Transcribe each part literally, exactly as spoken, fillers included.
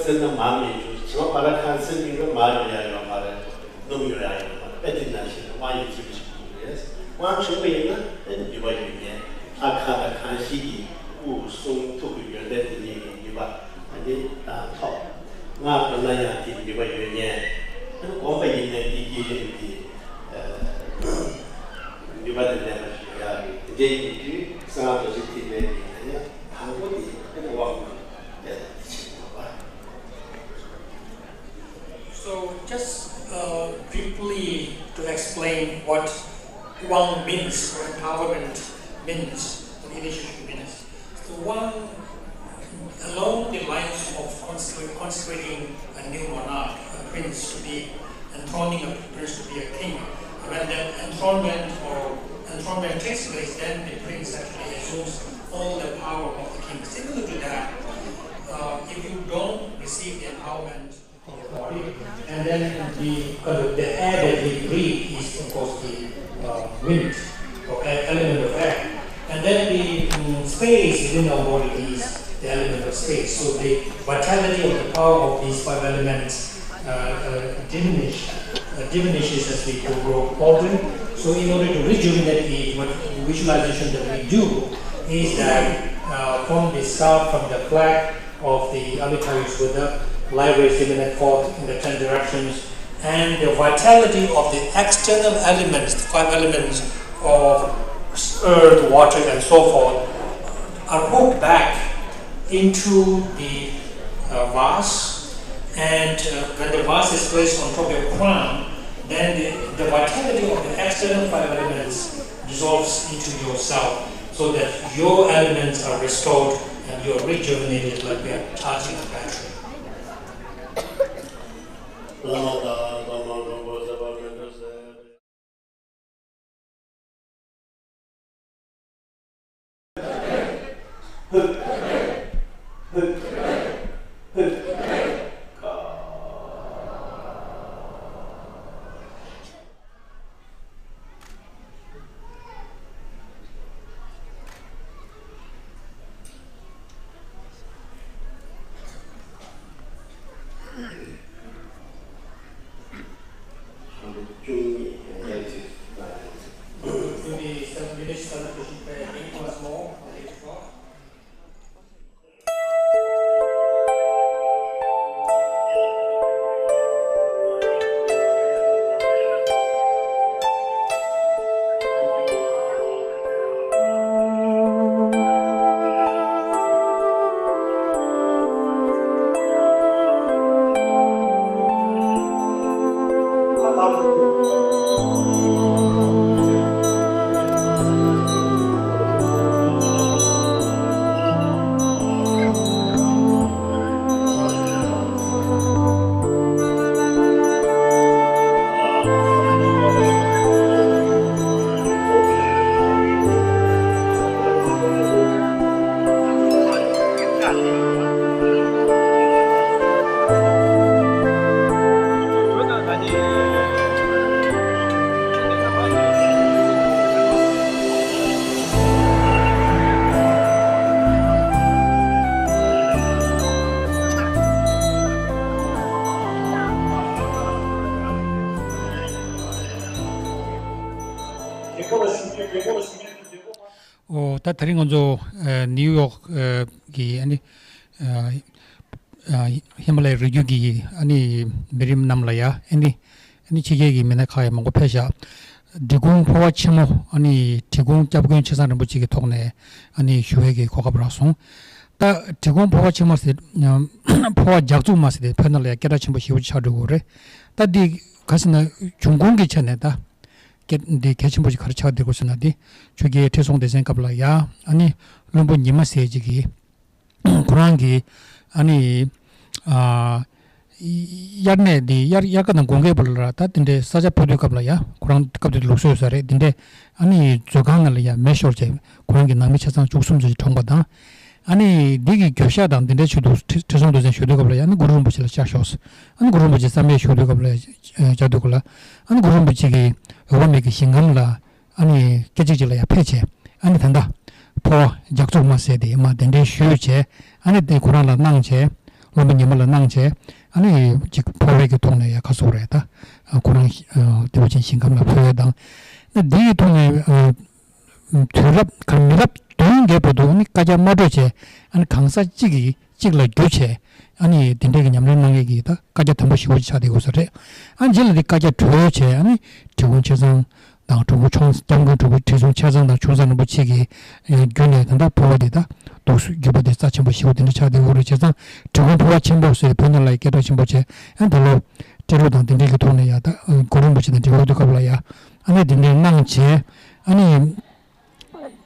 ཟེར་ན་མར་མི་འགྲོ། བྱེ་མ་པ་ར་ཁ་ཟེར་གྱི་ཡོད། མར་ཡོང་ཡ་ཡོད་མ་རེད། སྣུམ་ཡོང་ཡ་ཡོད་མ་རེད། དཔེ་དེ་ནང་བཞིན་དབང་ཡོད་ཚུལ་ཞིག་དགོས་རེད། དབང་ཆུང་བ་ཡིན་ན་ཨེ་ནུས་པ་ཡོད་མཁན། ཨ་ཁ་དང་ཁ་ཤས་ཀྱི་དབུ་གསུམ་ཐུགས་ཀྱི་ཡོན་ཏན་དེ་གཉིས་ཀྱི་ནུས་པ་ཨ་ནི་ཐོབ། སྔགས་བཏབ་ན་ཡང་དེའི་ནུས་པ་ཡོད་མཁན། ཨ་ནི་སྒོམ་པ་ཡིན་ན་དེ་བསྐྱེད་རིམ་གྱི་ནུས་པ་དེ་ལྡན་པ་ཞིག་ཡོད་ཡ་རེད། དེ་འདྲའི་ཡིན་དུས་གསང་སྔགས་རྡོ་རྗེ་ཐེག་པའི་གི་ཨ་ནི་དང་པོ་དེ་ཨ་ནི་དབང་དེ་ཆེ་བ། So, just uh, briefly to explain what Wang means, or empowerment means, or leadership means. So, Wang, along the lines of consecra- consecrating a new monarch, a prince to be enthroning a prince to be a king. When that enthronement or enthronement takes place, then the prince actually assumes all the power of the king. Similar to that, uh, if you don't receive the empowerment of the body, and then the, uh, the air that we breathe is, of course, the uh, wind, or e- element of air. And then the um, space within our body is the element of space. So the vitality of the power of these five elements uh, uh, diminish, uh, diminishes as we grow older. So in order to rejuvenate it, what visualization that we do is that uh, from the start, from the flag of the Amitayus Buddha, light rays emanate forth in the ten directions, and the vitality of the external elements, the five elements of earth, water, and so forth, are hooked back into the uh, vase, and uh, when the vase is placed on top of your crown, then the, the vitality of the external five elements dissolves into yourself, so that your elements are restored and you are rejuvenated like we are charging a battery. ཨོ། ད་དེ་རིང་ང་ཚོ་ཨ་ནིའུ་ཡོག་ཨ་གི་ཨ་ནི་ཨ་ཧི་མ་ལ་ཡའི་རི་རྒྱུད་ཀྱི་ཨ་ནི་མི་རིགས་རྣམས་ལ་ཡ་ཨ་ནི་ཨ་ནི་ཕྱི་རྒྱལ་གྱི་མི་སྣ་ཁག་ཡང་མང་པོ་ཕེབས་ཤག་འབྲི་གུང་འཕོ་བ་ཆེན་མོ། ཨ་ནི་འབྲི་གུང་སྐྱབས་མགོན་ཆེ་ཚང་རིན་པོ་ཆེ་གི་ཐོག་ནས་ཨ་ནི་ཞུ་བའི་གི་གོ་སྐབས་རག་སོང་། ད་འབྲི་གུང་འཕོ་བ་ཆེན་མོ་ཟེར། འཕོ་བ་རྒྱ་མཚོ་མ་ཟེར་དེ་བོད་ནང་ལ་ཡང་སྐད་གྲགས་ཆེན་པོ་ཞེ་པོ་ཅིག་ཆགས་འགྲོ་གི་ཡོད་རེད། ད་འདི་ག་ཟེར་ན་འབྱུང་ཁུངས་ཀྱི་ཆ་ནས་ད་སྐད་འདི་གལ་ཆེན་པོ་ཞིག་ག་རེ་ཆགས་བསྡད་ཀྱི་ཡོད་ཟེར་ན། འདི་ཆོས་རྒྱལ་ཁྲི་སྲོང་ལྡེ་བཙན་སྐབས་ལ་ཡ་ཨ་ནི་བློན་པོ་ཉི་མ་ཟེར་ཅིག་གིས་ཁོ་རང་གིས་ཨ་ནི་ཨ། དབྱར་གནས་འདི་དབྱར་དབྱར་ཁ་དང་དགུན་ཁའི་བར་ལ་ར། ད་དེ་འདྲའི་ས་ཆ་ཕུ་དུས་སྐབས་ལ་ཡ། ཁོ་རང་སྐབས་དེ་ལུགས་སྲོལ་ཡོད་ས་རེད། དེ་འདྲའི་ཨ་ནི་མཛོད་ཁང་ནང་ལ་ཡ་མེ་ཤོར་བྱས། ཁོ་རང་གི་ནང་མི་ཆ་ཚང་བཅུ་གསུམ་ཙམ་ཞིག་གྲོངས་པ་དང་། ཨ་ནི་འདི་གི་འགྱོད་བཤགས་དང་དེ་འདྲའི་ཆེད་དུ་ཁྲི་ཁྲི་སྲོང་ལྡེ་བཙན་བཞུགས་དུས་སྐབས་ལ་ཡ། ཨ་ནི་གུ་རུ་རིན་པོ་ཆེ་ལ་ཕྱག་ཞུས། ཨ་ནི་གུ་རུ་རིན་པོ་ཆེ་བསམ་ཡས་བཞུགས་དུས་སྐབས་ལ་ཡ། བྱ་དུས་སྐབས་ལ་ཨ་ནི་གུ་རུ་རིན་པོ་ཆེ་གིས་འོལ་པ་མི་གི་ཞིང་ཁམས་ལ་ཨ་ནི་སྐད་ཅིག་ཅིག་ལ་ཡ་ཕེབས་བྱས། ཨ་ནི་ད་ལྟ་འཕོ་བ་རྒྱ་མཚོ་མ་ཟེར་དེ་མ་དེ་འདྲའི་ཞུས་བྱས། ཨ་ནི་དེ་ཁོ་རང་ལ་གནང་བྱས། སློབ་མ་ཉི་མ་ལ་གནང་བྱས། ཨ་ནི་ཅིག་འཕོ་བའི་གི་ཐོག་ནས་ཡ་ཁ་སོགས་རེད་ད། ཁོ་རང་བདེ་བ་ཅན་ཞིང་ཁམས་ལ་འཕོ་བའི་དང་། ན་འདི་ཡི་ཐོག་ནས་དུས་རབས་གང་མི་རབས་བདུན་བརྒྱད་བར་དུ་ཨ་ནི་བཀའ་རྒྱ་མ་གྲོལ་བྱས། ཨ་ནི་གང་ཟག་གཅིག་གིས་གཅིག་ལ་བརྒྱུད་བྱས། ཨ་ནི་དེ་འདྲའི་གི་ཉམས་ལེན་གནང་མཁན་གྱི་ད་བཀའ་རྒྱ་དམ་པ་ཞེ་པོ་ཅིག་ཆགས་བསྡད་དགོས་ས་རེད། ཨ་ནི་རྗེས་ལ་དེ་བཀའ་རྒྱ་གྲོལ་བྱས། ཨ་ནི་འབྲི་གུང་ཆེ་ཚང་དང་གྲུབ་ཆུང་། སྐྱབས་མགོན་གྲུབ་ཁྲི་སྲོང་ཆེ་ཚང་དང་ཆུང་ཚང་རིན་པོ་ཆེ་གི་བརྒྱུད་ནས་ད་ལྟ་འཕོ་བ་དེ་ད་འདུག་སེ་བརྒྱུད་པ་དེ་རྩ་ཆེན་པོ་ཞེ་པོ་དེ་འདྲ་ཆགས་བསྡད་ཡོད་རེད། བྱས་ཙང་འབྲི་གུང་འཕོ་བ་ཆེན་པོ་ཟེར་བོད་ནང་ལ་སྐད་གྲགས་ཆེན་པོ་བྱས། ཨ་ནི་ད་ལོ་སྤྲེལ་ལོ་དང་དེ་འདྲའི་གི་ཐོག་ནས་ཡ་ད་གུ་རུ་རིན་པོ་ཆེ་དང་འབྲེལ་བ་དུས་སྐབས་ལ་ཡ་ཨ་ནི་དེ་འདྲའི་གནང་བྱས། ཨ་ནི།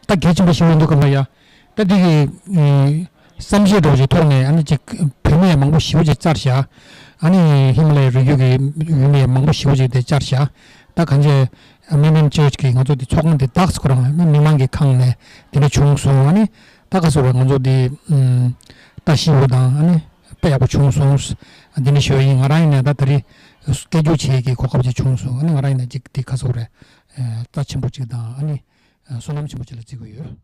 ད་གལ་ཆེན་པོ་ཞིག་ཡིན་འདུག་གམ་ལ་ཡ། ད་འདི་གི་ཨེ་བསམ་ཤེས་འདྲ་བོ་ཞིག་ཐོག་ནས་ཨ་ནི་ཅིག་བོད་མི་ཡང་མང་པོ་ཞེ་པོ་ཅིག་བཅར་བཞག་ཨ་ནི་ཧི་མ་ལ་ཡའི་རི་རྒྱུད་ཀྱི་ཡུལ་མི་ཡང་མང་པོ་ཞེ་པོ་ཅིག་དེ་བཅར་བཞག་ད་གང་ཅི་ཨ་མི་མན་ཅོ་ཅི་གི་ང་ཚོ་འདི་ཚོགས་ཁང་འདི་དག་ཁོ་རང་མི་མི་མང་གི་ཁང་ནས་དེ་འདྲ་བྱུང་སོང་། ཨ་ནི་ད་ག་སོ་ར་ང་ཚོ་འདི་ཨམ་ད་ཤི་བོ་དང་ཨ་ནི་དཔེ་ཡག་པོ་བྱུང་སོང་། འདི་འདྲ་ཞུ་ཡ་ཡིན། ང་རང་ཡིན་ན་ད་ད་རེས་སྐད་སྒྱུར་བྱེད་ཀྱི་གོ་སྐབས་ཅིག་བྱུང་སོང་། ཨ་ནི་ང་རང་ཡིན་ན་ཅིག་འདི་ག་སོ་ར་རྩ་ཆེན་པོ་ཅིག་དང་ཨ་ནི། བསོད་ནམས་ཆེན་པོ་ཅིག་ལ་བརྩི་གི་ཡོད།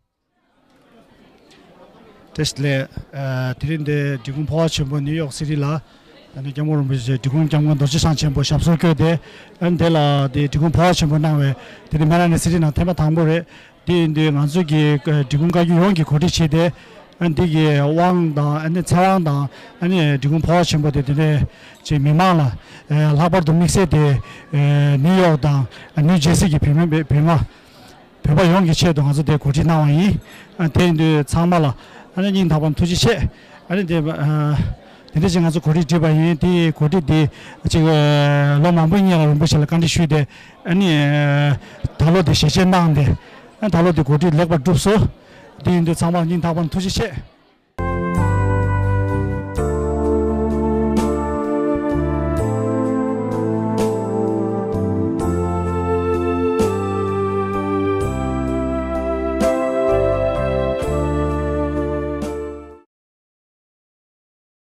བཀྲ་ཤིས་བདེ་ལེགས། ཨ་དེ་རིང་འདི་འབྲི་གུང་འཕོ་བ་ཆེན་པོ་ནིའུ་ཡོག་སི་ཊི་ལ། ཨ་ནི་སྐྱབས་མགོན་རིན་པོ་ཆེ་འབྲི་གུང་སྐྱབས་མགོན་རྡོ་རྗེ་འཆང་ཆེན་པོ་ཞབས་སོར་བཀོད་དེ། ཨ་ནི་དེ་ལ་འདི་འབྲི་གུང་འཕོ་བ་ཆེན་པོ་གནང་བའི་དེ་རིང་སྨན་ར་ནས་སི་ཊི་ནང་ཐེངས་མ་དང་པོ་རེད། དེ་ཡིན་དུས་ང་ཚོ་གི་འབྲི་གུང་བཀའ་བརྒྱུད་ཡོངས་ཀྱི་གོ་སྒྲིག་བྱས་ཏེ། ཨ་ནི་འདི་གི་དབང་དང་ཨ་ནི་ཚེ་དབང་དང་ཨ་ནི་འབྲི་གུང་འཕོ་བ་ཆེན་པོ་དེ་དེ་འདྲའི་ཅིག་མི་མང་ལ་ལྷག་པར་དུ་དམིགས་བསལ་དེ་ནིའུ་ཡོག་དང་ནིའུ་ཇེ་སི་གི་བོད་མི་བོད་མ། བོད་པ་ཡོངས་ཀྱི་ཆེད་དུ་ང་ཚོ་དེ་གོ་སྒྲིག་གནང་བ་ཡིན། ཨ་དེ་ཡིན་དུས་ཚང་མ་ལ་ཨ་ནི་སྙིང་ཐག་པ་ནས་ཐུགས་རྗེ་ཆེ། ཨ་ནི་དེ་ཨ་དེ་འདྲ་ཞིག་ང་ཚོ་གོ་སྒྲིག་བསྒྲིགས་པ་ཡིན། དེ་གོ་སྒྲིག་དེ་ཅིག་ཨ་ལོ་མང་པོའི་སྔོན་ལ་རིན་པོ་ཆེ་ལ་བཀའ་འདྲི་ཞུས་ཏེ། ཨ་ནི་ཨ་ད་ལོ་དེ་ཞལ་བཞེས་གནང་སྟེ། ཨ་ད་ལོ་དེ་གོ་སྒྲིག་ལེགས་པར་གྲུབ་སོང་། དེ་ཡིན་དུས་ཚང་མ་ལ་སྙིང་ཐག་པ་ནས་ཐུགས་རྗེ་ཆེ།